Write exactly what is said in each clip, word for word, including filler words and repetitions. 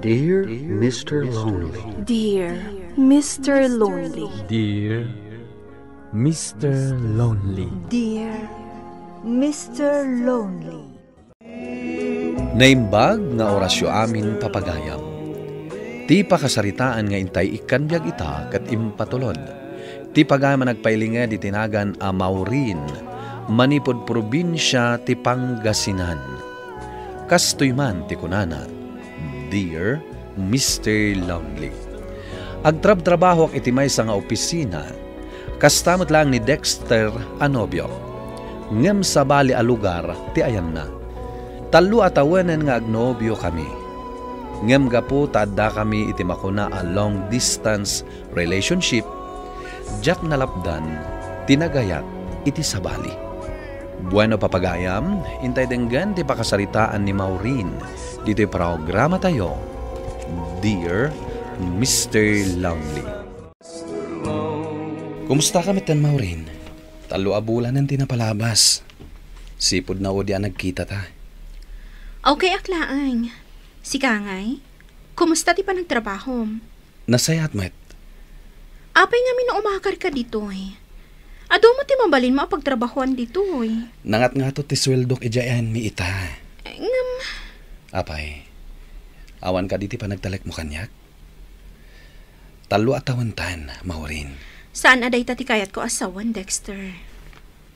Dear Mister Lonely. Dear Mister Lonely. Dear Mister Lonely. Dear Mister Lonely. Naimbag nga orasyo amin, papagayam. Ti pakasaritaan nga intay ikkan biag ita ket impatulod. Ti pagayam a nagpailinged iti nagan a Maureen, manipud probinsia ti Pangasinan. Kastoy man ti kunana, "Dear Mister Lonely, agtrabtrabahoak iti maysa nga opisina, kasta met laeng ni Dexter a nobio. Ngem sabali a lugar ti ayanna. Tallo a tawenen nga agnobiokami. Ngem gapu ta addakami iti makuna a long distance relationship, diak nalapdan ti nagayak iti sabali." Bueno, papagayam, intay denggen ti pakasaritaan ni Maureen ditoy programatayo, Dear Mister Lonely. Kumusta ka metten, Maureen? Tallo a bulanen ti napalabas. Sipud na udi a nagkitata. Okay ak laeng. Sika ngay? Kumusta ti panagtrabahom? Nasayaat met. Apay ngamin no umakar ka ditoy? Adu met ti mabalinmo a pagtrabahoan ditoy. Nangatngato ti sueldok idiay ayanmi ita. Ngem, apay, awan kadi ti panagtalekmo kaniak? Tallo a tawentan, Maureen. Saan a dayta ti kayatko a sawen, Dexter.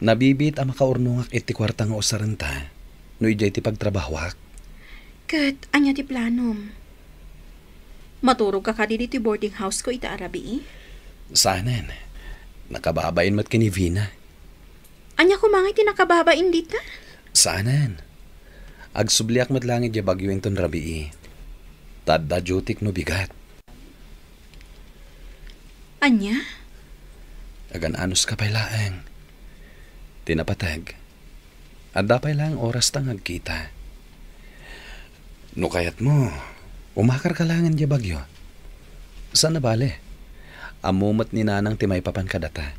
Nabibiit a makaurnongak iti kuarta nga usarenta no idiay ti pagtrabahoak. Ket ania ti planom? Maturogka kadi ditoy boarding house ko ita a rabii? Saanen. Nakababain met ken ni Vina. Ania koma ngay ti nakababain dita? Saanen. Agsubliak met laeng idiay Baguio inton rabii. Ta adda dutyk no bigat. Ania? Agan-anuska pay laeng. Ti napateg, adda pay laeng orasta nga agkita. No kayatmo, umakarka laeng idiay Baguio. Saan a bale, ammo met ni Nanang ti maipapan kadata.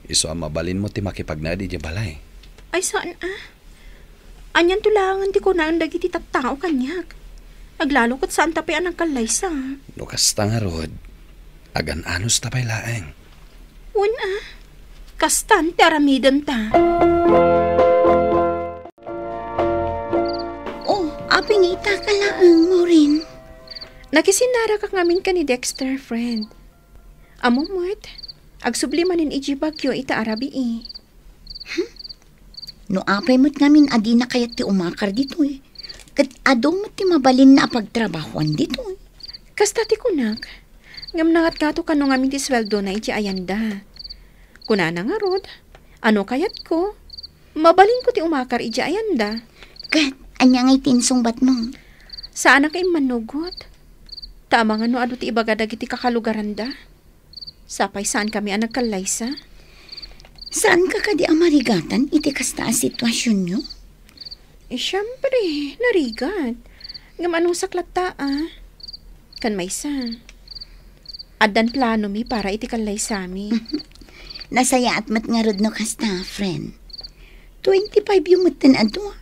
Isu a mabalinmo ti makipagnaed idiay balay. Ay, saan a? Anianto laengen ti kunaen dagiti tattao kaniak? Aglalo ket saanta pay a nagkallaysa. No kasta ngarud, agan-anusta pay laeng. Wen a, kastan ti aramidenta. Oh, apay nga itaka laeng, Maureen? Nakisinnaragak ngamin ken ni Dexter, friend. Ammom met, agsubli manen idiay Baguio ita a rabii. Hmm? No apay met ngamin a dina kayat ti umakar ditoy, ket adu met ti mabalinna a pagtrabahoan ditoy. Kasta ti kunak, ngem nangatngato kano ngamin ti sueldona idiay ayanda. Kunana ngarud, ano kayatko? Mabalinko ti umakar idiay ayanda. Ket ania ngay ti insungbatmo? Saanak a immanugot. Ta amangan no adu ti ibaga dagiti kakalugaranda. Sapay saankami a nagkallaysa. Saanka kadi a marigatan iti kasta a situasionyo? Eh, siempre, narigat. Ngem anusak latta, a? Kan maysa, addan planomi para iti kallaysami. Nasayaat met ngarud no kasta, friend. Twenty-five yo metten adu.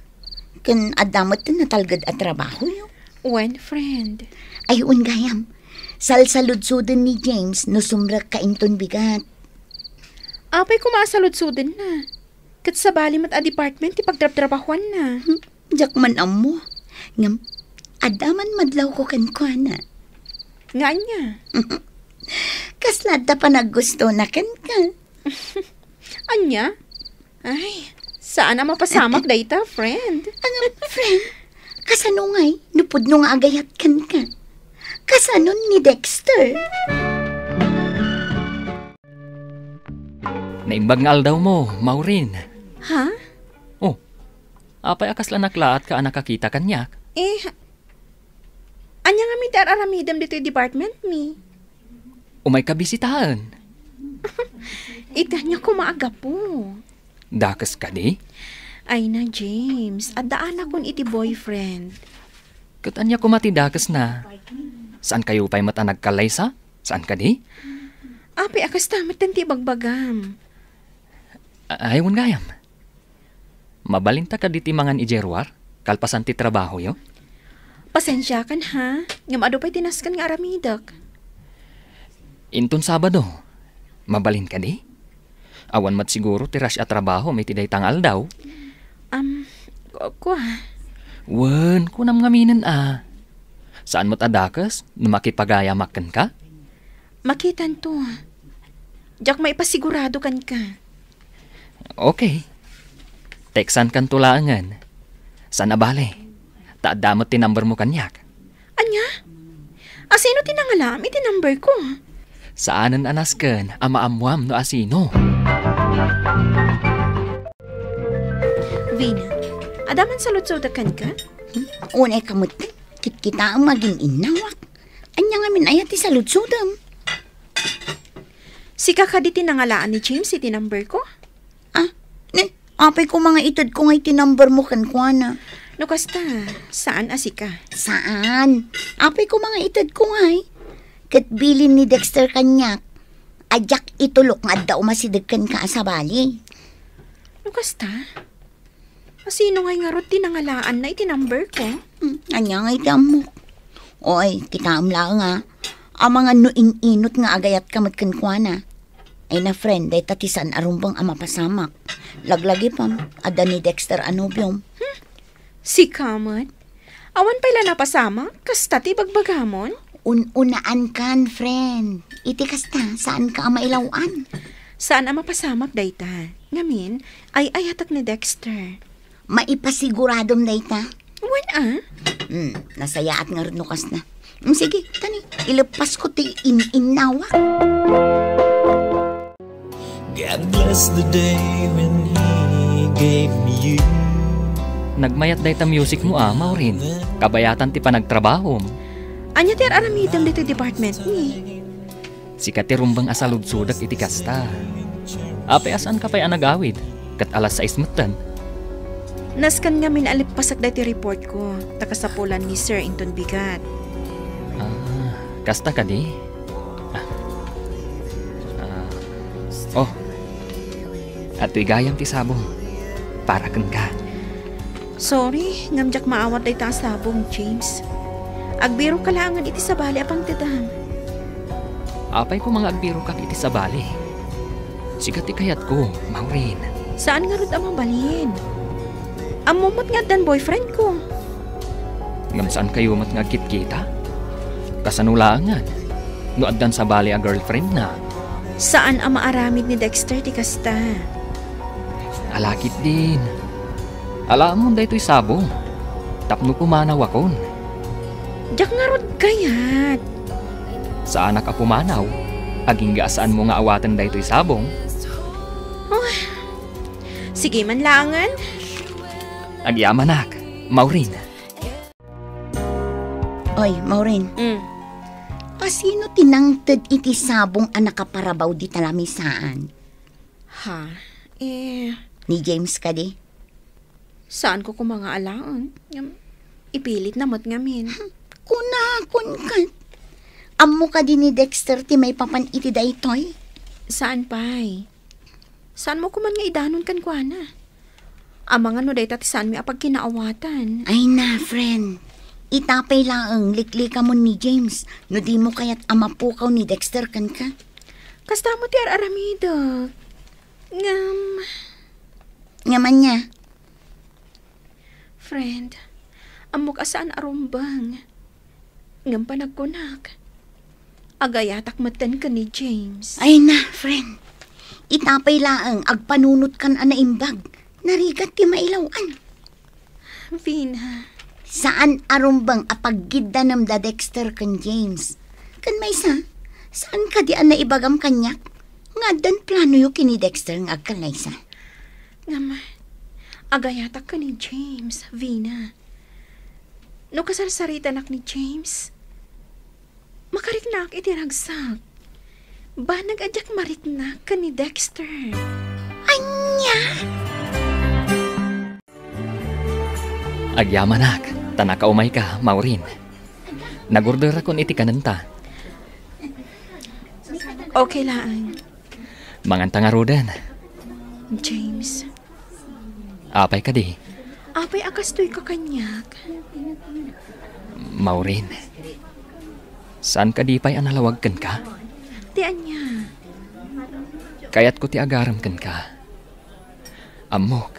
Ken adda metten natalged a trabahoyo. Wen, friend. Ay, wen gayam. Salsaludsoden ni James no sumrekka inton bigat. Apay koma a saludsodenna? Ket sabali met a department ti pagtrabtrabahuanna. Hmm, diak man ammo. Ngem, adda man madlawko kenkuana. Nga ania? Kasla adda panaggustona kenka. Ania? Ay, saan a mapasamak dayta, friend. Ngem, friend, kasano ngay no pudno nga agayat kenka? Kasanon ni Dexter? Naimbag nga aldawmo, Maureen. Ha? Oh, apay a kasla naklaat ka a nakakita kaniak? Eh, ania ngamin ti ar-aramidem ditoy department mi? Umayka bisitaen. Iti ania koma a gapu? Dakes kadi? Ay na, James, adda anakon iti boyfriend. Ket ania koma ti dakesna? Saankayo pay met a nagkallaysa? Saan kadi? Apay a kasta metten ti ibagbagam? A-, ay, wen gayam. Mabalinta kadi ti mangan idiay ruar, kalpasan ti trabahoyo? Pasensiakan, ha? Ngem adu pay ti nasken nga aramidek. Inton Sabado, mabalin kadi? Awan met siguro ti rush a trabahom iti dayta nga aldaw. Am, ku-, kua. Wen, kunam ngaminen a. Saan met a dakes no makipagayamak kenka? Makitanto. Diak maipasigurado kenka. Okay. Textankanto laengen. Saan a bale. Ta adda met ti numbermo kaniak. Ania? Asino ti nangalaam iti number ko? Saanen a nasken a maammuam no asino. Vina, adda man saludsodek kenka? Hmm? Unay ka met, kitkitaem nga agin-innawak. Ania ngamin aya ti saludsodem? Sika kadi ti nangalaan ni James iti number ko? Ah, ne, apay koma nga itedko ngay ti numbermo kenkuana. No kasta, saan a sika. Saan? Apay koma nga itedko ngay. Ket bilin ni Dexter kaniak a diak itulok nga adda umasideg kenka a sabali. No kasta? Asino ngay ngarud ti nangalaanna iti number ko? Hmm, ania ngay ti ammok? Oy, kitaem laeng a. Amangan no in-inot nga agayatka met kenkuana. Ay na, friend, dayta ti saan a rumbeng a mapasamak. Laglagipem, adda ni Dexter a nobiom. Hmm? Sika met? Awan pay la napasamak? Kasta ti bagbagamon? Un-unaankan, friend. Iti kasta, saanka a mailaw-an. Saan a mapasamak dayta. Ngamin, ay-ayatek ni Dexter. Maipasiguradom dayta? Wen a. Hmm, nasayaat ngarud no kasna. Hmm, sige, tani, ileppasko ti in-innawak. God bless the day when He gave me you. Nagmayat dayta musicmo a, Maureen. Kabayatan ti panagtrabahom. Ania ti ar-aramidem ditoy department mi? Sika ti rumbeng a saludsodek iti kasta. Apay a saanka pay a nagawid, ket alas sais metten? Nasken ngamin a leppasek daytoy report ko, ta kasapulan ni Sir inton bigat. Ah, kasta kadi? Ah. Ah. Oh. Adtoy gayam ti sabong. Para kenka. Sorry, ngem diak maawat dayta a sabong, James. Agbirokka laengen iti sabali a pangtedam. Apay koma nga agbirokak iti sabali? Sika ti kayatko, Maureen. Saan ngarud a mabalin? Ammom met nga addan boyfriend ko. Ngem saankayo met nga agkitkita? Kasano laengen no addan sabali a girlfriendna? Saan a maaramid ni Dexter ti kasta. Ala ketdin. Alaamon daytoy sabong tapno pumanawakon. Diak ngarud kayat. Saanak a pumanaw, agingga a saanmo nga awaten daytoy sabong. Oh, sige man laengen. Agyamanak, Maureen. Oy, Maureen. Mm. Asino ti nangted iti sabong a nakaparabaw dita lamisaan? Ha? Eh. Ni James kadi? Saanko koma nga alaen. Ngem, ipilitna met ngamin. Kunakon ket. Ammo kadi ni Dexter ti maipapan iti daytoy? Saan pay? Saanmo koman nga idanon kenkuana? Amangan no dayta ti saanmi a pagkinaawatan. Ay na, friend. Ita pay laeng, liklikamon ni James no dimo kayat a mapukaw ni Dexter kenka. Kasta met ti ar-aramidek. Ngem. Ngem ania? Friend, ammok a saan a rumbeng. Ngem panagkunak, agayatak metten ken ni James. Ay na, friend. Ita pay laeng agpanunotkan a naimbag. Narigat ti mailaw-an. Vina. Saan a rumbeng a paggiddanem da Dexter ken James. Ken maysa, saan kadi a naibagam kaniak nga addan planoyo ken ni Dexter nga agkallaysa? Ngem, agayatak ken ni James, Vina. No kasarsaritanak ni James, makariknaak iti ragsak. Banag a diak marikna ken ni Dexter. Ania? Agyamanak, ta nakaumayka, Maureen. Nagorderakon iti kanenta. Okay laeng. Manganta ngaruden. James. Apay kadi? Apay a kastoyka kaniak? Maureen, saan kadi pay a nalawag kenka? Ti ania? Kayatko ti agarem kenka. Ammok,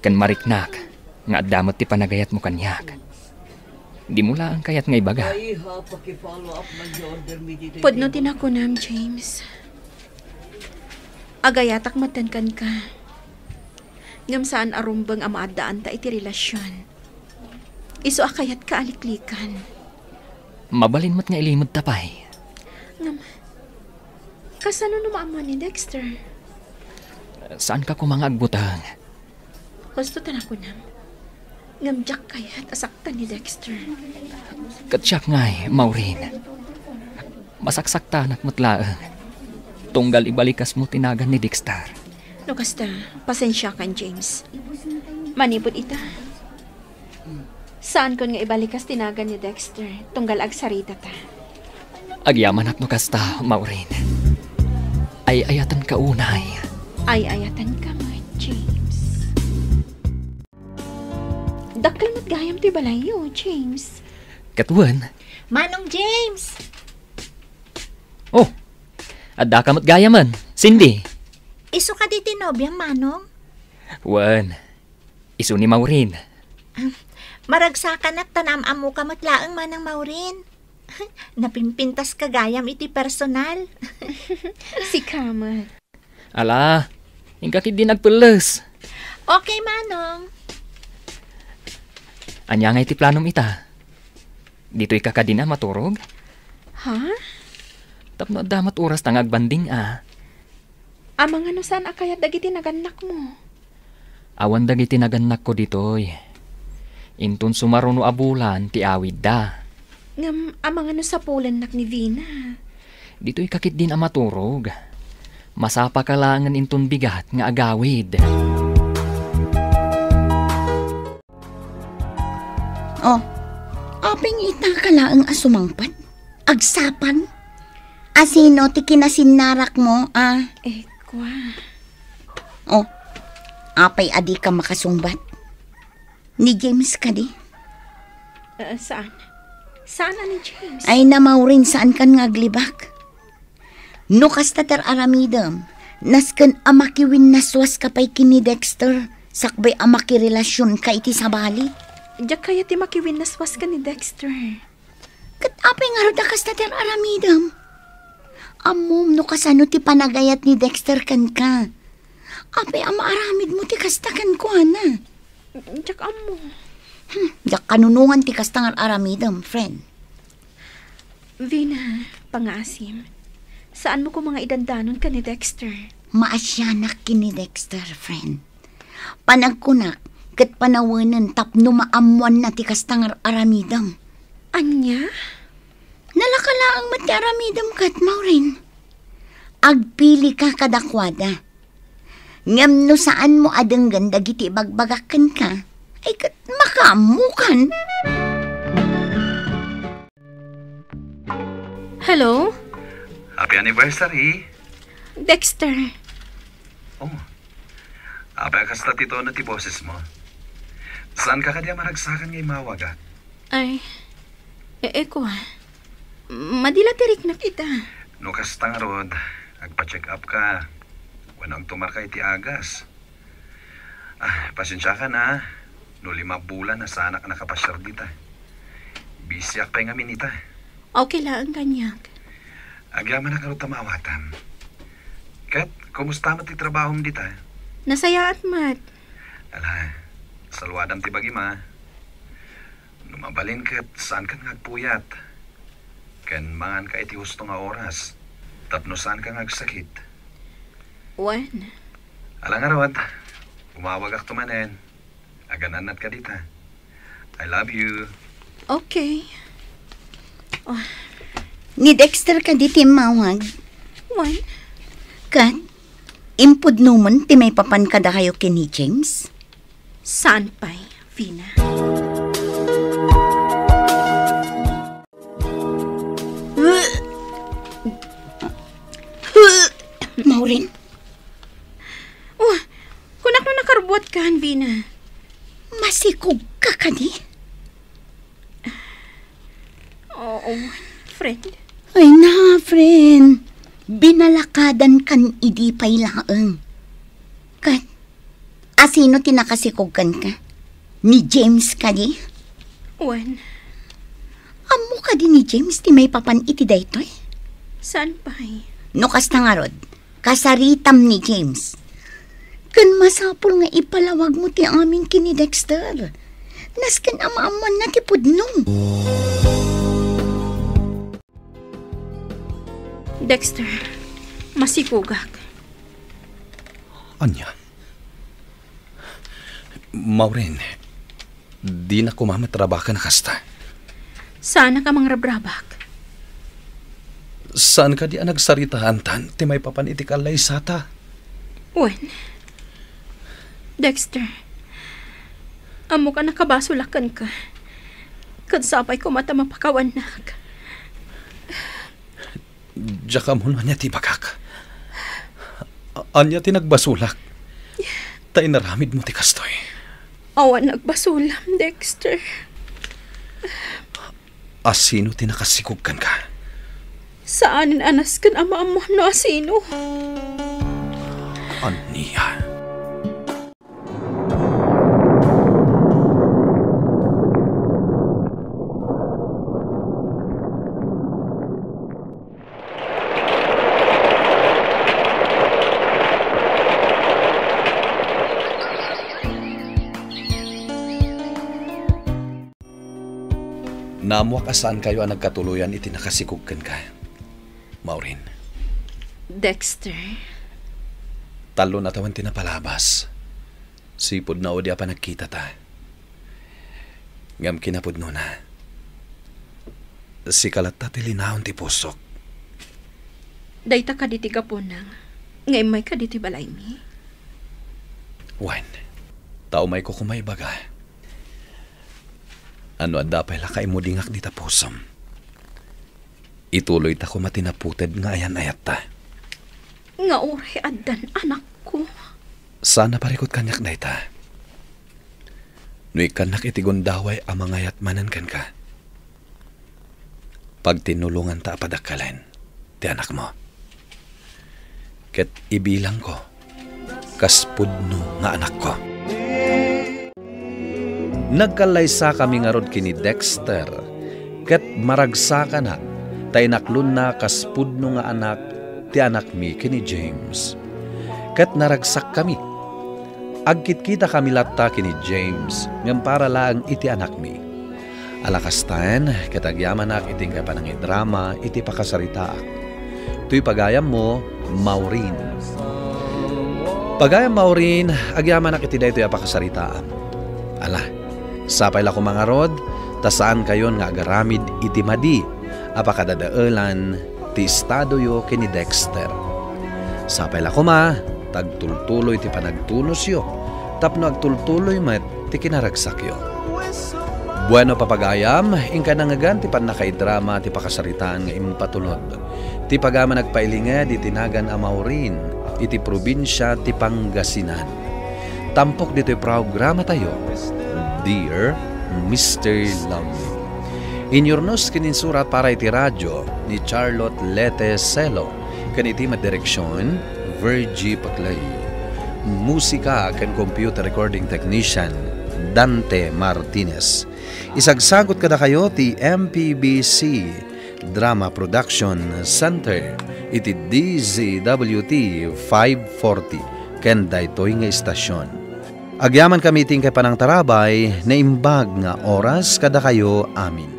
ken mariknak, nga adda met ti panagayatmo kaniak. Dimo laeng kayat nga ibaga. Pudno ti nakunam, James. Agayatak metten kenka. Ngem saan a rumbeng a maaddaanta iti relasion. Isu a kayatka a liklikan. Mabalin met nga ilimedta pay. Ngem, kasano no maammoan ni Dexter? Saanka koma nga agbuteng. Husto ta nakunam. Ngem diak kayat a saktan ni Dexter. Ket siak ngay, Maureen. Masaksaktanak met laeng. Tunggal ibalikasmo ti nagan ni Dexter. No kasta, pasensiakan, James. Manipud ita, saankon nga ibalikas ti nagan ni Dexter, tunggal agsaritata. Agyamanak no kasta, Maureen. Ay-ayatenka unay. Ay-ayatenka met, James. Dakkel met gayam ti balayyo, James. Ket wen. Manong James! Oh, addaka met gayamen, Cindy. Isu kadi ti nobiam, Manong? Wen, isu ni Maureen. Ah, maragsakanak ta naam-ammoka met laeng, Manang Maureen. Napimpintaska gayam iti personal. Sika met. Ala, inka ketdin agpelles. Okay, Manong. Ania ngay ti planom ita? Ditoyka kadin a maturog? Ha? Tapno adda met orasta nga agbanding a. Amangan no saan a kayat dagiti nagannakmo? Awan dagiti nagannakko ditoy. Inton sumaruno a bulan ti awidda. Ngem amangan no sapulennak ni Vina? Ditoyka ketdin a maturog. Masapaka laengen inton bigat nga agawid. Oh, apay nga itaka laeng a sumangpet? Agsapang? Asino ti kinasinnarakmo, a? Eh, kua. Oh, apay a dika makasungbat? Ni James kadi? Eh, saan? Saan a ni James? Ay, na, Maureen, saankan nga aglibak. No kasta ti ar-aramidem, nasken a makiwinnaswaska pay ken ni Dexter, sakbay a makirelasionka iti sabali. Diak kayat ti makiwinnaswas ken ni Dexter. Ket apay ngarud a kasta ti ar-aramidem? Ammom no kasano ti panagayat ni Dexter kenka. Apay a maaramidmo ti kasta kenkuana? Diak ammo. Hmm, diak kanunongan ti kasta nga ar-aramidem, friend. Vina, pangaasim. Saanmo koma nga idandanon ken ni Dexter? Maasianak ken ni Dexter, friend. Panagkunak ket panawenen tapno maammoanna ti kasta nga ar-aramidem. Ania? Nalaka laeng met ti aramidem ket, Maureen. Agpilika kadakuada. Ngem no saanmo a denggen dagiti ibagbagak kenka, ay ket makaammokan. Hello? Happy anniversary! Dexter. Oh, apay a kasta ti tono ti bosesmo? Saanka kadi a maragsakan nga immawagak? Ay, e-, eko, ah. Madi la ti riknak ita. No kasta ngarud, agpa-check up ka. Wenno agtumarka iti agas. Ah, pasensiakan, ah. No lima bulan a saanak a nakapasiar dita. Busyak pay ngamin ita. Okay laeng kaniak. Agyamanak ngarud ta maawatam. Ket, kumusta met ti trabahom dita? Nasayaat met. Ala, saluadam ti bagim, ah. No mabalin ket, saankan nga agpuyat. Ken manganka iti husto nga oras. Tapno saanka nga agsakit. Wen. Ala ngarud, umawagakto manen. Agan-annadka dita. I love you. Okay. Oh. Ni Dexter kadi ti immawag? Wen. Ket, impudnomen ti maipapan kadakayo ken ni James? Saan pay, Vina? Maureen? Oh, kunak no nakarbuatkan, Vina. Oo, friend. Ay na, friend. Binalakadan kan idi pay laeng. Kat, asino ti nakasikog kenka? Ni James kadi? Wen. Ammo kadi ni James ti maipapan iti daytoy? Saan pay? No kasta ngarud, kasaritam ni James. Ken masapul nga ipalawagmo ti amin ken ni Dexter. Nasken a maammoanna ti pudno. Dexter, masikogak. Ania? Maureen, dina koma met rabaken a kasta. Saanak a mangrabrabak. Saan kadi a nagsaritaantan ti maipapan iti kallaysata? Wen, Dexter, ammok a nakabasolak kenka. Ket sapay koma ta mapakawannak. Diak ammo no ania ti ibagak. A-, ania ti nagbasolak? Ta inaramidmo ti kastoy. Awan nagbasolam, Dexter. Asino ti nakasikog kenka? Saanen a nasken a maammoam no asino. Ania? Naammoak a saankayo a nagkatuloyan iti nakasikog kenka, Maureen. Dexter? Tallo a tawen ti napalabas. Sipud naudi a panagkitata. Ngem kinapudnona, sika latta ti linaon ti pusok. Dayta kadi ti gapuna nga immayka ditoy balaymi? Wen, ta umayko koma ibaga. No adda pay la kaimudingak dita pusom, ituloyta koma ti naputed nga ayan-ayatta. Nga uray addan anakko. Saan a parikut kaniak dayta. No ikkannak iti gundaway a mangayat manen kenka, pagtinnulonganta a padakkalen ti anakmo. Ket ibilangko kas pudno nga anakko. Nagkallaysakami ngarud ken ni Dexter, ket maragsakanak ta inaklonna kas pudno nga anak ti anakmi ken ni James. Ket naragsakkami. Agkitkitakami latta ken ni James, ngem para laeng iti anakmi. Ala kastaen, ket agyamanak iti inkay panangidrama iti pakasaritaak. Toy pagayammo, Maureen. Pagayam Maureen, agyamanak iti daytoy a pakasaritaam. Ala, sapay la koma ngarud, ta saankayon nga agaramid iti madi a pakadadaelan ti estadoyo ken ni Dexter. Sapay la koma, ta agtultuloy ti panagtunosyo, tapno agtultuloy met ti kinaragsakyo. Bueno, papagayam, inka nangngegan ti pannakaidrama ti pakasaritaan nga impatulod. Ti pagayam a nagpailinged iti nagan a Maureen, iti probinsia ti Pangasinan. Tampok ditoy programatayo, Dear Mister Lovely. Inyurnos ken insurat para iti radio ni Charlotte Lete Celo, ken iti madireksion, Virgie Paclay. Musika ken computer recording technician, Dante Martinez. Isagsagut kadakayo ti M P B C Drama Production Center iti D Z W T five forty ken daytoy nga istasion. Agyamankami iti inkay panangtarabay, naimbag nga oras kadakayo amin.